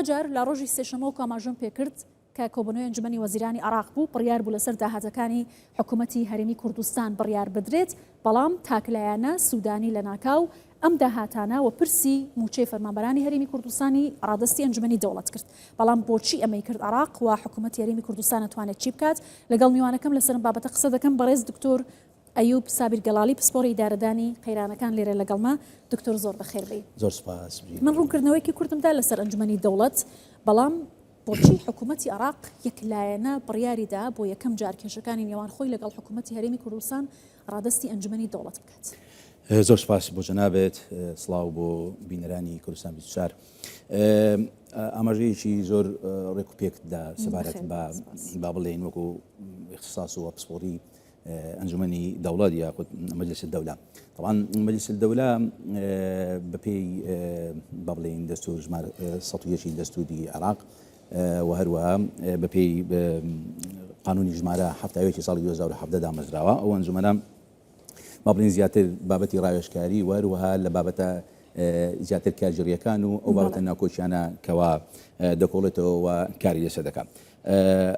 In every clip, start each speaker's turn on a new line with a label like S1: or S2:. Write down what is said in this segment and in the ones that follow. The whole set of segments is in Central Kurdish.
S1: دواجار لە ڕۆژی سێشەممە وەکو ئاماژەم پێکرد کە کۆبوونەوەی ئەنجومەنی وەزیرانی عێراق بوو، بڕیار بوو لەسەر داهاتەکانی حکومەتی هەرێمی کوردستان بڕیار بدرێت، بەڵام تاکلایەنە سودانی لەناکاو ئەم داهاتانە و پرسی مووچەی فەرمانبەرانی هەرێمی کوردستانی ڕادەستی ئەنجومەنی دەوڵەت کرد. بەڵام بۆچی ئەمەی کرد عێراق و حکومەتی هەرێمی کوردستان ئەتوانێت چی بکات؟ لەگەڵ میوانەکەم لەسەر ئەم بابەتە قسە دەکەم، بەڕێز دکتۆر ئەیوب سابیر گەڵاڵی پسپۆڕی ئیدارەدانی قەیرانەکان لێرە لەگەڵمە. دکتۆر زۆر بەخێر بێی.
S2: زۆر سوپاس.
S1: من ڕوونکردنەوەیەکی کورتم دا لەسەر ئەنجومەنی دەوڵەت، بەڵام بۆچی حکوومەتی عێراق یەکلایەنە بڕیاری دا بۆ یەکەم جار کێشەکانی نێوان خۆی لەگەڵ حکوومەتی هەرێمی کوردستان ڕادەستی ئەنجومەنی دەوڵەت بکات؟
S2: زۆر سوپاس بۆ جەنابت، سڵاو بۆ بینەرانی کوردستان 24. ئاماژەیەکی زۆر ڕێک و پێکت دا سەبارەت بە با بڵێین وەکو اختصاص و پسپۆڕی ئەنجومەنی دەوڵەت یاخود مەجلس الدولە. طبعا مەجلس الدولە بەپێی با بڵێین دەستور ژمارە 101 دەستوری عێراق و هەروەها بەپێی قانونی ژمارە 71 ساڵی 2017 دامەزراوە. ئەو ئەنجومەنە با بڵێین زیاتر بابەتی ڕاوێژکاری و هەروەها لە بابەتە زیاتر کارگێڕییەکان و ئەو بابەتە ناکۆکیانە کەوا دەکۆڵێتەوە و کاری لەسەر دەکات.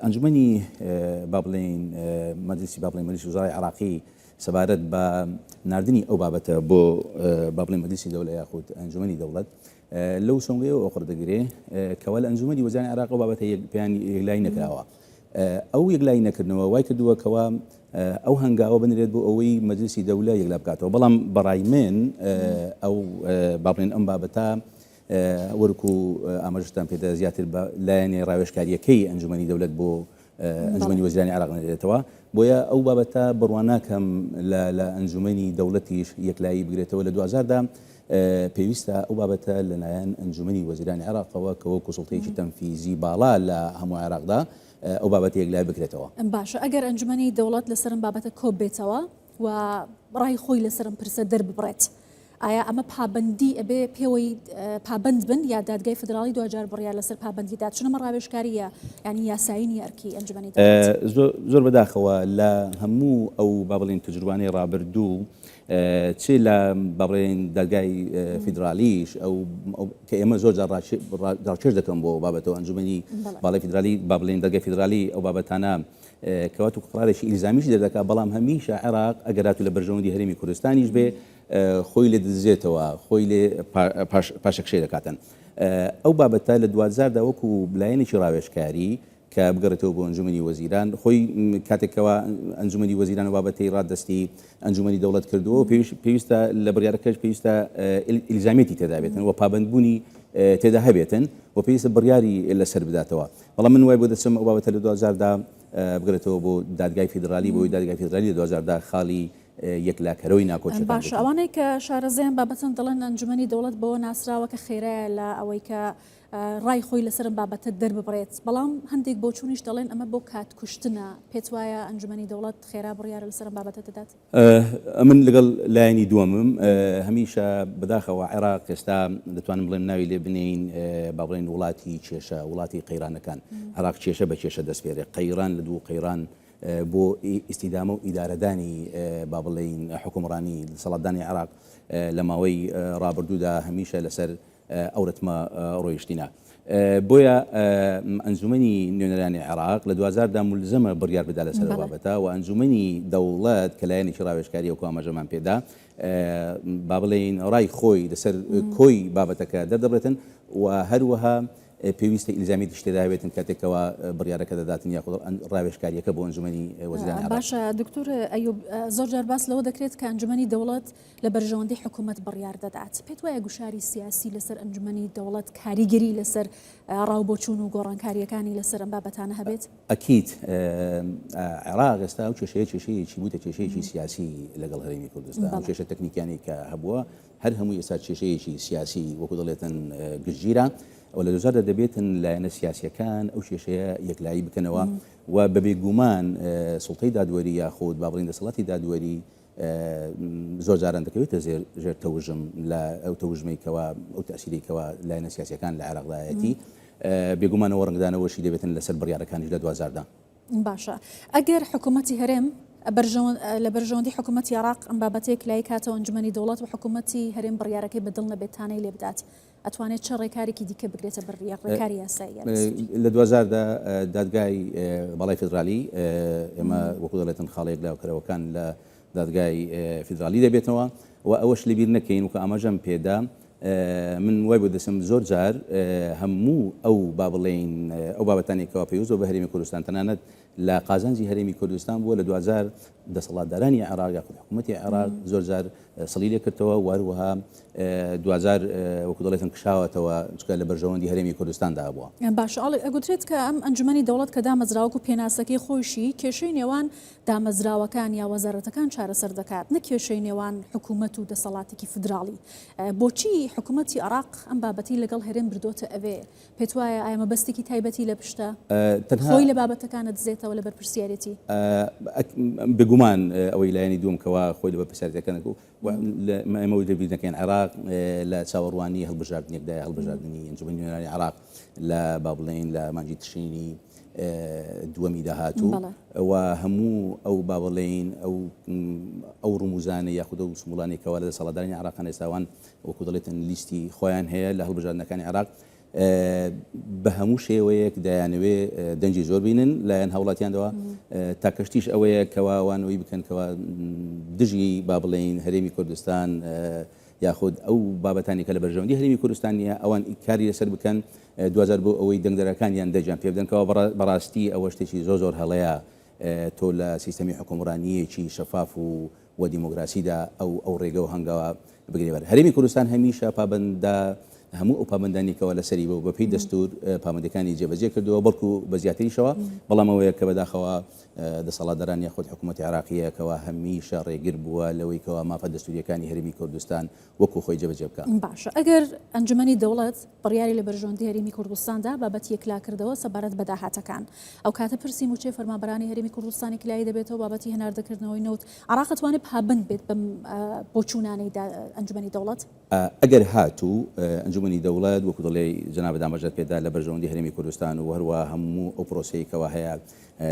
S2: ئەنجومەنی با بڵێین مەجلسی با بڵێین مەجلسی وزارای عێراقی سەبارەت بە ناردنی ئەو بابەتە بۆ با بڵێین مەجلسی دەولە یاخود ئەنجومەنی دەوڵەت لەو سۆنگەیەوە ئۆقڕ دەگرێ کەوا لە ئەنجومەنی وەزیرانی عێراق ئەو بابەتە پێیان یەکلایی نەکراوە. ئەو یەکلایی نەکردنەوە وای کردووە کەوا ئەو هەنگاوە بنرێت بۆ ئەوەی مەجلسی دەولە یەکلا بکاتەوە. بەڵام بەڕای من ئەو با بڵێن ئەم بابەتە وەرکو ئاماژەتان پێدا زیاتر بە لایەنی ڕاوێژکارییەکەی ئەنجومەنی دەولەت بۆ ئەنجومەنی وەزیرانی عێراق نەدرێتەوە. بۆیە ئەو بابەتە بڕوا ناکەم لە ئەنجومەنی دەوڵەتیش یەکلایی بگرێتەوە. لە دواجاردا پێویستە ئەو بابەتە لەلایەن ئەنجومەنی وەزیرانی عێراقەوە کە وەکو سوڵتەیەکی تەنفیزی باڵا لە هەموو عێراقدا ئەو بابەتە یەکلایی بکرێتەوە.
S1: باشە ئەگەر ئەنجومەنی دەوڵەت لەسەر ئەم بابەتە کۆببێتەوە و ڕای خۆی لەسەر ئەم پرسە دەرببڕێت، ئایا ئەمە پابەندی ئەبێ پێوەی پابەند بن یا دادگای فدراڵی دواجار بڕیار لەسەر پابەندی دات؟ چون ئەمە ڕاوێژکارییە یانی یاسایی نییە ئەرکی ئەنجومەنی دەوڵەت.
S2: زۆر بەداخەوە لە هەموو ئەو با بڵێین تەجروبانەی ڕابردوو چ لە با بڵێین دادگای فیدرالیش ئەو کە ئێمە زۆر جار ڕاکێش دەکەم بۆ بابەتەوە ئەنجومەنی باڵای فیدرالی با بڵێین دادگای فیدرالی ئەو بابەتانە کەواتو قرارێکی ئیلزامیش دەردەکا بەڵام هەمیشە عێراق ئەگەر هاتوو لە بەرژەوەندی هەرێمی کوردستانیش بێ خۆی لێ دەدزێتەوە، خۆی لێ پاشەکشێ دەکاتن. ئەو بابەتە لە دواجاردا وەکو لایەنێکی ڕاوێژکاری کە بگەڕێتەوە بۆ ئەنجومەنی وەزیران، خۆی کاتێک کەوا ئەنجومەنی وەزیران ئەو بابەتەی ڕادەستی ئەنجومەنی دەوڵەت کردووە، پێویستە لە بڕیارەکەش پێویستە ئیلزامیەتی تێدا بێتن و پابەندبوونی تێدا هەبێتن و پێویستە بڕیاری لەسەر بداتەوە. بەڵام من وای بۆ دەچم ئەو بابەتە لە دواجاردا بگەڕێتەوە بۆ دادگای فیدرالی، بۆ ئەوەی دادگای فیدرالی لە دواجاردا خاڵی یەکلاکەرەوەی ناکۆکیەکان
S1: باشە
S2: بێتن.
S1: ئەوانەی کە شارەزایان بابەتەن دەڵێن ئەنجومەنی دەوڵەت بەوە ناسراوە کە خێرایە لە ئەوەی کە ڕای خۆی لەسەر ئەم بابەتە دەرببڕێت، بەڵام هەندێک بۆچوونیش دەڵێن ئەمە بۆ کات کوشتنە، پێت وایە ئەنجومەنی دەوڵەت خێرا بڕیار لەسەر ئەم بابەتە دەدات؟
S2: ئەمن لەگەڵ لایەنی دووەمم، هەمیشە بەداخەوە عێراق ئێستا دەتوانم بڵێم ناوی لێ بنێین با بڵێین وڵاتی کێشە، وڵاتی قەیرانەکان، عێراق کێشە بە کێشە دەسپێرێ، قەیران لە دوو قەیران بۆ ئیستیدامە و ئیدارەدانی با بڵێین حوکمڕانی دەسەڵاتدانی عێراق لە ماوەی ڕابردوودا هەمیشە لەسەر ئەو رتمە ڕۆیشتینە. بۆیە ئەنجومەنی نوێنەرانی عێراق لە دواجاردا مولزەمە بڕیار بدا لەسەر ئەو بابەتە و ئەنجومەنی دەوڵەت کە لایەنێکی ڕاوێژکاریە وەکو ئاماژەمان پێدا با بڵێین ڕای خۆی لەسەر کۆی بابەتەکە دەردەبڕێتن و هەروەها پێویستە ئیلزامیەتیش تێدا هەبێتن کاتێک کەوا بڕیارەکە دەداتن یاخود ڕاوێژکاریەکە بۆ ئەنجومەنی وەزیرانی عێراق.
S1: باشە دکتۆر ئەیوب زۆر جار باس لەوە دەکرێت کە ئەنجومەنی دەوڵەت لە بەرژەوەندی حکوومەت بڕیار دەدات. پێت وایە گوشاری سیاسی لەسەر ئەنجومەنی دەوڵەت کاریگەری لەسەر ڕاوبۆچوون و گۆڕانکارییەکانی لەسەر ئەم بابەتانە هەبێت؟
S2: ئەکید عێراق ئێستا ئەو کێشەیە کێشەیەکی بووتە کێشەیەکی سیاسی لەگەڵ هەرێمی کوردستان، ئەو کێشە تەکنیکیانەی کە هەبووە هەر هەمووی ئێستا کێشەیەکی سیاسی وەکو دەڵێتن گشتگیرە و لە دواجاردا دەبێتن لایەنە سیاسیەکان ئەو کێشەیە یەکلایی بکەنەوە و بە بێگومان سوڵتەی دادوەری یاخود با بڵێین دەسەڵاتی دادوەری زۆر جاران دەکەوێتە ژێر تەوژم لە ئەو تەوژمەی کەوا ئەو تەئسیرەی کەوا لایەنە سیاسیەکان لە عێراقدایەتی بێگومانەوە ڕەنگدانەوەشی دەبێتن لەسەر بڕیارەکانیش لە دواجاردا.
S1: باشە ئەگەر حکوومەتی هەرێم لە بەرژەوەندی حکوومەتی عێراق ئەم بابەتە یەکلایی کاتەوە ئەنجومەنی دەوڵەت و حکوومەتی هەرێم بڕیارەکەی بە دڵ نەبێت تانەی لێ بدات. ئەتوانێت چ ڕێکارێکی دیکە بگرێتە بەر یا ڕێکاری یاسایی یا دەستوری؟
S2: لە دواجاردا دادگای باڵای فیدرالی ئێمە وەکو دەڵێتن خاڵە یەکلاوکەرەوەکان لە دادگای فیدرالی دەبێتەوە و ئەوەش لەبیر نەکەین وکە ئاماژەم پێدا من وای بۆ دەچم زۆر جار هەموو ئەو با بڵێین ئەو بابەتانەی کەوا پەیوەست بووە بە هەرێمی کوردستان تەنانەت لە قازانجی هەرێمی کوردستان بووە لە دواجار دەسەڵاتدارانی عێراق یاخود حکوومەتی عێراق زۆر جار سڵی لێ کردەوە و هەروەها دواجار وەکو دەڵێتن کشاوەتەوە چونکە لە بەرژەوەندی هەرێمی کوردستاندا بووە.
S1: باشە ئەڵێ ئەگوترێت کە ئەم ئەنجومەنی دەوڵەت کە دامەزراوە وەکو پێناسەکەی خۆیشی کێشەی نێوان دامەزراوەکان یا وەزارەتەکان چارەسەر دەکات نەک کێشەی نێوان حکوومەت و دەسەڵاتێکی فیدراڵی. بۆچی حکوومەتی عێراق ئەم بابەتەی لەگەڵ هەرێم بردۆتە ئەوێ؟ پێت وایە ئایا مەبەستێکی تایبەتی لە پشتە؟
S2: تەنها
S1: خۆی لە بابەتەکان ئەدزێتەوە لە بەرپرسیارێتی؟
S2: بێگومان ئەوەی لایەنی دووەم کەوا خۆی لە بەرپرسیارێتیەکان ئێمە ئەوەی لەبیر نەکەین عێراق لە چاوەڕوانی هەڵبژاردنێکدایە، هەڵبژاردنی ئەنجومەنی نوێنەرانی عێراق لە با بڵێین لە مانگی تشرینی دووەمی داهاتوو و هەموو ئەو با بڵێین ئەو ئەو ڕموزانە یاخود ئەو سموڵانەی کەوا لە دەسەڵاتدارانی عێراقان ئێستاوان وەکو دەڵێتن لیستی خۆیان هەیە لە هەڵبژاردنەکانی عێراق بە هەموو شێوەیەک دەیانەوێ دەنگی زۆر بینن لایەن هاوڵاتیاندەوە تاکە شتیش ئەوەیە کەوا وانەوەی بکەن کەوا دژی با بڵێین هەرێمی کوردستان یاخود ئەو بابەتانی کە لە بەرژەوەندی هەرێمی کوردستان نییە ئەوان کاری لەسەر بکەن دواجار بۆ ئەوەی دەنگدەرەکانیان دەنگیان پێ بدەن کەوا بەڕاستی ئەوە شتێکی زۆر زۆر هەڵەیە تۆ لە سیستەمی حکومڕانییەکی شەفاف و و دیموکراسیدا ئەو ئەو ڕێگە و هەنگاوە بگرێ بەر. هەرێمی کوردستان هەمیشە پابەندە هەموو ئەو پابەندانی کەوا لەسەری بوو بەپێی دەستوور پابەندیەکانی جێبەجێ کردووە بەڵکو بە زیاتریشەوە بەڵام ئەوەیە کە بەداخەوە دەسەڵاتداران یاخود حکوومەتی عێراقیە کەوا هەمیشە ڕێگر بووە لەوەی کەوا مافە دەستووریەکانی هەرێمی کوردستان وەکو خۆی جێبەجێ بکا.
S1: باشە ئەگەر ئەنجومەنی دەوڵەت بڕیاری لە بەرژەوەندی هەرێمی کوردستاندا بابەتی یەکلاکردەوە سەبارەت بە داهاتەکان ئەوکاتە پرسی موچەی فەرمانبەرانی هەرێمی کوردستان یەکلایی دەبێتەوە بابەتی هەناردەکردنەوەی نەوت عێراق ئەتوانێت پابەند بێت بەم بۆچوونانەی ئەنجومەنی دەوڵەت؟
S2: ئەگەر هاتوو ئەنجومەنی دەوڵەت وەکو دەڵێی جەنابت ئاماژەت پێدا لە بەرژەوەندی هەرێمی کوردستان و هەروەها هەموو ئەو پرۆسەی کەوا هەیە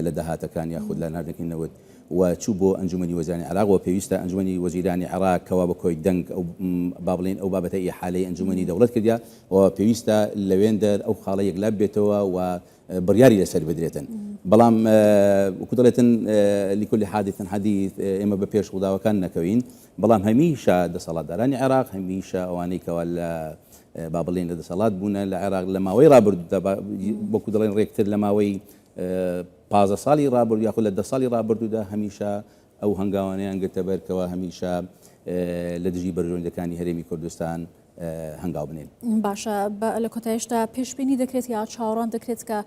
S2: لە داهاتەکان یاخود لە ناردنی نەوت و چوو بۆ ئەنجومەنی وەزیرانی عێراق و پێویستە ئەنجومەنی وەزیرانی عێراق کەوا بە کۆی دەنگ ئەو با بڵێین ئەو بابەتە ئیحالەی ئەنجومەنی دەوڵەت کردیە و پێویستە لەوێندەر ئەو خاڵە یەکلا ببێتەوە و بڕیاری لەسەر بدرێتن بەڵام وەکو دەڵێتن لكل حادث حديث ئێمە بە پێش ڕووداوەکان نەکەوین بەڵام هەمیشە دەسەڵاتدارانی عێراق هەمیشە ئەوانەی کەوا لە با بڵێن لە دەسەڵات بوونە لە عێراق لە ماوەی ڕابردوودا وەکو دەڵێن ڕێکتر لە ماوەی 15 ساڵی ڕابرد یاخود لە 10 ساڵی ڕابردوودا هەمیشە ئەو هەنگاوانەیان گرتە بەر کەوا هەمیشە لە دژی بەرژەوەندەکانی هەرێمی کوردستان هەنگاو بنێن.
S1: باشە لە کۆتایشدا پێشبینی دەکرێت یا چاوەڕوان دەکرێت کە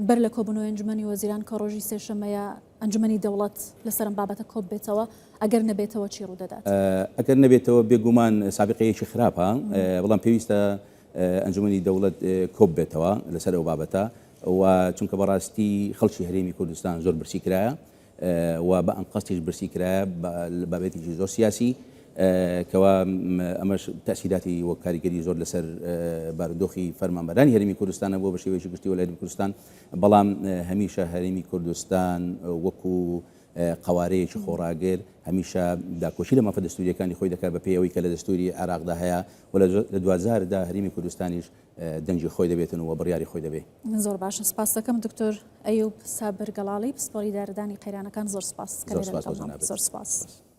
S1: بەر لە کۆبوونەوەی ئەنجومەنی وەزیران کە ڕۆژی سێشەممەیە ئەنجومەنی دەوڵەت لەسەر ئەم بابەتە کۆببێتەوە، ئەگەر نەبێتەوە چی ڕوودەدات؟
S2: ئەگەر نەبێتەوە بێگومان سابقەیەکی خراپە، بەڵام پێویستە ئەنجومەنی دەوڵەت کۆببێتەوە لەسەر ئەو بابەتە و چونکە بەڕاستی خەڵکی هەرێمی کوردستان زۆر برسی کرایە و بە ئەنقەستیش برسی کرایە بابەتێکی زۆر سیاسی کەوا ئەمەش تەئسیراتی وەک کاریگەری زۆر لەسەر بارودۆخی فەرمانبەرانی هەرێمی کوردستانە بووە بە شێوەیەکی گشتی و لە هەرێمی کوردستان بەڵام هەمیشە هەرێمی کوردستان وەکو قەوارەیەکی خۆڕاگر هەمیشە داکۆکی لە مافە دەستوریەکانی خۆی دەکات بەپێی ئەوەی کە لە دەستوری عێراقدا هەیە و لە دواجاردا هەرێمی کوردستانیش دەنگی خۆی دەبێتن و بڕیاری خۆی دەبێ.
S1: زۆر باشە سپاست دەکەم دکتۆر ئەیوب سابر گەڵاڵی پسپۆری داردانی قەیرانەکان زۆر سپاس کە
S2: زۆر
S1: لێرە
S2: سپاس بۆ
S1: لەگەڵمان
S2: جەنابت.
S1: زۆر سپاس.
S2: سپاس.